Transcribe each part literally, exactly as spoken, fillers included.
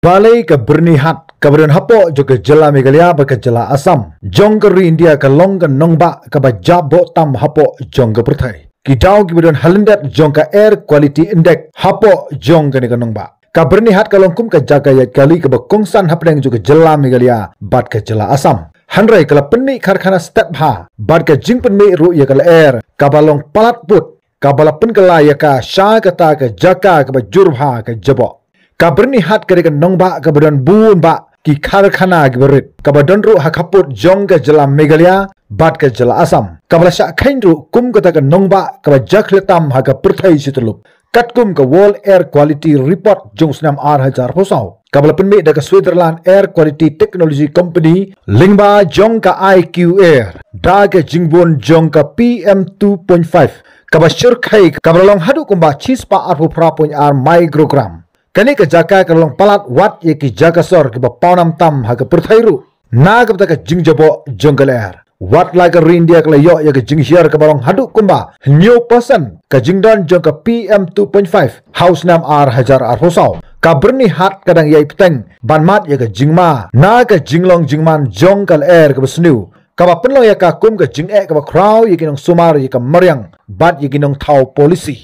Balei ka Byrnihat kaba don hapoh jong ka jylla Meghalaya bad ka jylla Assam jong ka ri India ka long ka nongbah kaba jaboh tam hapoh jong ka pyrthei? Ki daw kiba don ha lyndet jong ka Air Quality Index hapoh jong kane ka nongbah. Ka Byrnihat ka long kum ka jaka ïaid kali kaba kongsan hapdeng jong ka jylla Meghalaya bad ka jylla Assam. Hynrei ka la pynmih karkhana stet bha bad ka jingpynmih ruh ïa ka lyer kaba long palat put kaba la pynkylla ïa ka sha kata ka jaka kaba jur bha ka jaboh. Ka Byrnihat ka dei ka nongbah kaba don bun bah ki karkhana kiba rit, kaba don ruh ha khappud jong ka jylla Meghalaya bad ka jylla Assam, kaba la shah kheiñ ruh kum kata ka nongbah kaba jakhlia tam ha ka pyrthei shi tyllup, katkum ka World Air Quality Report jong u snem ar hajar arphew saw, kaba la pynmih da ka Switzerland Air Quality Technology Company lyngba jong ka I Q Air, da ka jingbun jong ka P M two point five kaba shyrkhei, kaba la long haduh kumba shispah arphew phra point ar microgram. Kane ka jaka ka la long palat wat ïa ki jaka sor kiba pawnam tam ha ka pyrthei ruh na ka bynta ka jingjaboh jong ka lyer. Wat la ka ri India ka la ïoh ïa ka jinghiar kaba long haduh kumba hynñiew percent ka jingdon jong ka P M two point five ha u snem ar hajar arphew saw, ka Byrnihat ka dang ïai bteng ban mad ïa ka jingma na ka jinglong jingman jong ka lyer kaba sniew, kaba pynlong ïa ka kum ka jingeh kaba khraw ïa ki nongsumar, ïa ka mariang bad ïa ki nongthaw polisi.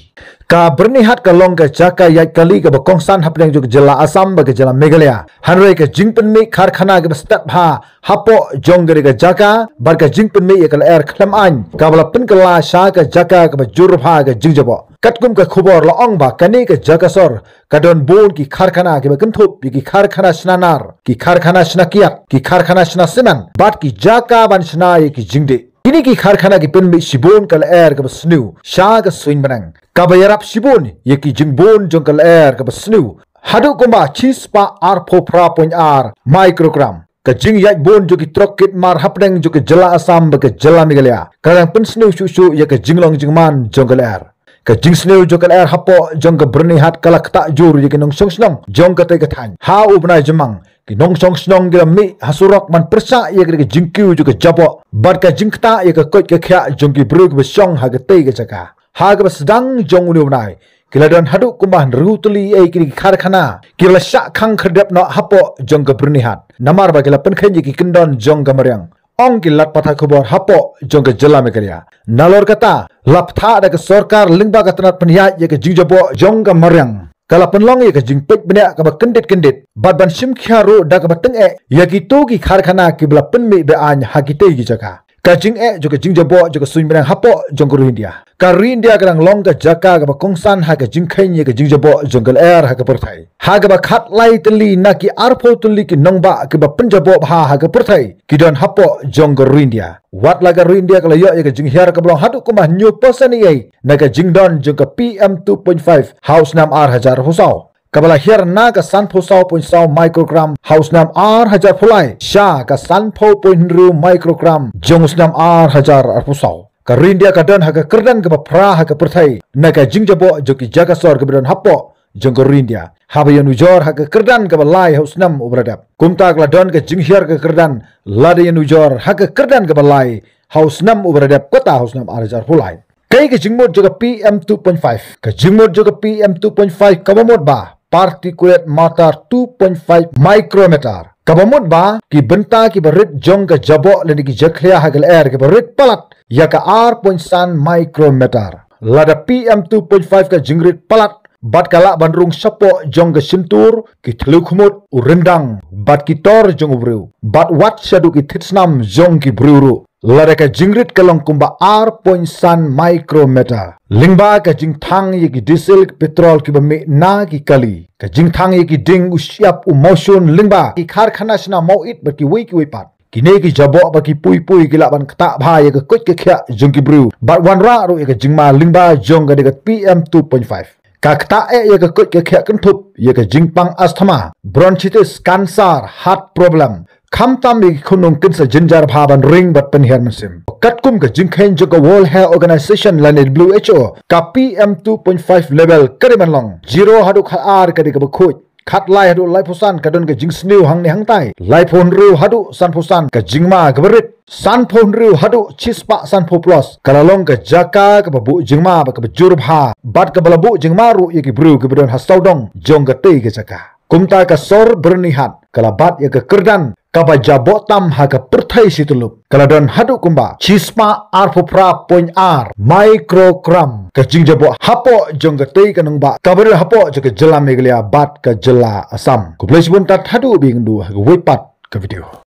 Ka Byrnihat ka long ka jaka ïaid kali kaba kongsan hapdeng jong ka jylla Assam bad ka jylla Meghalaya. Hynrei ka jingpynmih karkhana kaba stet bha hapoh jong kane ka jaka bad ka jingpynmih ïa ka lyer khlem aiñ kaba la pynkylla sha ka jaka kaba jur bha ka jingjaboh. Katkum ka khubor la ong ba kane ka jaka sor ka don bun ki karkhana kiba kynthup ïa ki karkhana shna nar, ki karkhana shna kiad, ki karkhana shna simen bad ki jaka ban shna ïa ki jingdih. Kine ki karkhana ki pynmih shibun ka lyer kaba sniew sha ka suiñ bneng, kaba ïarap shibun ïa ki jingbun jong ka lyer kaba sniew. Haduh kumba shispah arphew phra point ar microgram. Ka jingïaid bun jong ki trok kit mar hapdeng jong ka jylla Assam bad ka jylla Meghalaya ka dang pynsniew shuh shuh ïa ka jinglong jingman jong ka lyer. Ka jingsniew jong ka lyer hapoh jong ka Byrnihat ka la ktah jur ïa ki nongshong shnong jong katei ka thaiñ. Ha u bnai Jymmang, ki nongshong shnong ki la mih ha surok ban pyrshah ïa ka jingkiew jong ka jaboh bad ka jingktah ïa ka koit ka khiah jong ki briew kiba shong ha katei ka jaka. Ha kaba sdang jong une u bnai, ki la don haduh kumba hynriew tylli ei kine ki karkhana kiba la shah khang khyrdep noh hapoh jong ka Byrnihat, namar ba ki la pynkheiñ ïa ki kyndon jong ka mariang, ong ki lad pathai khubor hapoh jong ka jylla Meghalaya. Nalor kata, la bthah da ka sorkar lyngba ka tnat pynïaid ïa ka jingjaboh jong ka mariang, ka la pynlong ïa ka jingpeit bniah kaba kyndit kyndit bad ban shim khia ruh da kaba tyngeh ïa kito ki karkhana kiba la pynmih be-aiñ ha kitei ki jaka. Ka jingeh jong ka jingjaboh jong ka suiñ bneng hapoh jong ka ri India. Ka ri India ka dang long ka jaka kaba kongsan ha ka jingkheiñ ïa ka jingjaboh jong ka lyer ha ka pyrthei. Ha kaba khatlai tylli na ki arphew tylli ki nongbah kiba pynjaboh bha ha ka pyrthei ki don hapoh jong ka ri India. Wat la ka ri India ka la ïoh ïa ka jinghiar kaba long haduh kumba hynñiew percent ei ei na ka jingdon jong ka P M two point five ha u snem ar hajar arphew saw, kaba la hiar na ka sanphew saw point saw microgram ha u snem ar hajar arphew lai sha ka sanphew point hynriew microgram jong u snem ar hajar arphew saw. Ka ri India ka don ha ka kyrdan kaba phra ha ka pyrthei na ka jingjaboh jong ki jaka sor kiba don hapoh jong ka ri India. Haba ïanujor ha ka kyrdan kaba lai ha u snem uba la dep, kumta ka la don ka jinghiar ka kyrdan lada ïanujor ha ka kyrdan kaba lai ha u snem uba la dep, kata ha u snem ar hajar arphew lai. Kaei ka jingmut jong ka P M two point five? Ka jingmut jong ka P M two point five kaba mut ba particulate matter two point five micrometer, kaba mut ba ki bynta kiba rit jong ka jaboh lane ki jakhlia ha ka lyer kiba rit palat ïa ka ar point san micrometer. Lada P M two point five ka jingrit palat bad ka lah ban rung shapoh jong ka shyntur, ki thliew khmut, u ryndang bad ki tor jong u briew, bad wat shaduh ki thied snam jong ki briew ruh. Lada ka jingrit ka long kumba ar point san micrometer, lyngba ka jingthang ïa ki diesel, petrol kiba mih na ki kali, ka jingthang ïa ki dieng, u shyiap, u mawshun, lyngba ki karkhana shna mawit bad kiwei kiwei pat, kine ki jaboh ba ki pui pui ki lah ban ktah bha ïa ka koit ka khiah jong ki briew bad wanrah ruh ïa ka jingma lyngba jong ka dei ka P M two point five. Ka ktah eh ïa ka koit ka khiah kynthup ïa ka jingpang asthma, bronchitis, cancer, heart problem, khamtam ïa ki khunlung kin sa jynjar bha ban ring bad pynhiar mynsiem. Katkum ka jingkheiñ jong ka World Health Organization lane W H O, ka P M two point five level ka dei ban long zero haduh khatar ka dei kaba khuid, khatlai haduh laiphew san ka don ka jingsniew hangne hangtai, laiphew hynriew haduh sanphew san ka jingma kaba rit, sanphew hynriew haduh shispah sanphew plus ka la long ka jaka kaba buh jingma bad kaba jur bha bad kaba la buh jingma ruh ïa ki briew kiba don ha sawdong jong katei ka jaka. Kumta ka sor Byrnihat ka la bat ïa ka kyrdan kaba jaboh tam ha ka pyrthei shityllup, ka la don haduh kumba shispah arphew phra point ar microgram ka jingjaboh hapoh jong katei ka nongbah kaba don hapoh jong ka jylla Meghalaya bad ka jylla Assam. Khublei shibun, tad haduh ba ngin ïakynduh ha kawei pat ka video.